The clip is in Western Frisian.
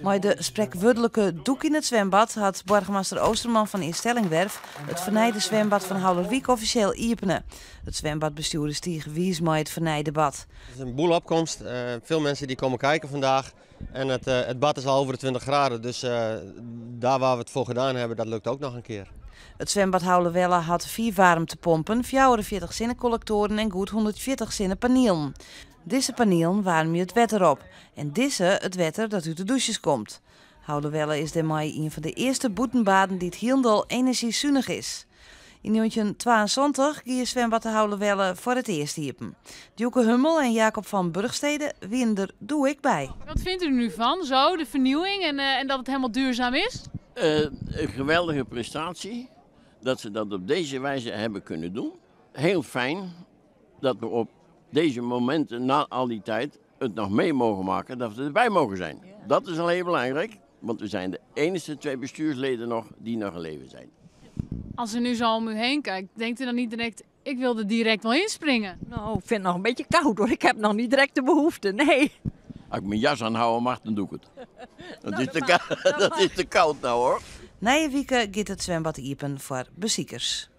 Mei de sprekwurdlike dûk yn it swimbad hat boargemaster Oosterman fan Eaststellingwerf it fernijde swimbad fan Haulerwyk offisjeel iepene. It swimbadbestjoer is tige wiis mei it fernijde bad. Het is een boel opkomst. Veel mensen die komen kijken vandaag. En het bad is al over de 20 graden, dus daar waar we het voor gedaan hebben, dat lukt ook nog een keer. It swimbad Haulewelle hat fiif waarmtepompen, 44 sinnekollektoaren en goed 140 sinnepanielen. Dizze panielen waarmje it wetter op en dizze it wetter dat út de dûsjes komt. Haulewelle is dêrmei ien fan de earste bûtenbaden dy't hielendal enerzjysunich is. Yn 1972 gie swimbad de Haulewelle foar it earst iepen. Djoeke Hummel en Jacob van Burgstede wiene der doe ek by. Wat vindt u er nu van, zo, de vernieuwing en dat het helemaal duurzaam is? Een geweldige prestatie dat ze dat op deze wijze hebben kunnen doen. Heel fijn dat we op deze momenten, na al die tijd, het nog mee mogen maken dat we erbij mogen zijn. Dat is al heel belangrijk, want we zijn de enige twee bestuursleden nog die nog in leven zijn. Als u nu zo om u heen kijkt, denkt u dan niet direct, ik wil er direct wel inspringen? Nou, ik vind het nog een beetje koud hoor. Ik heb nog niet direct de behoefte, nee. Als ik mijn jas aanhouden mag, dan doe ik het. Dat is te koud nou hoor. Nije wike giet it swimbad iepen foar besikers.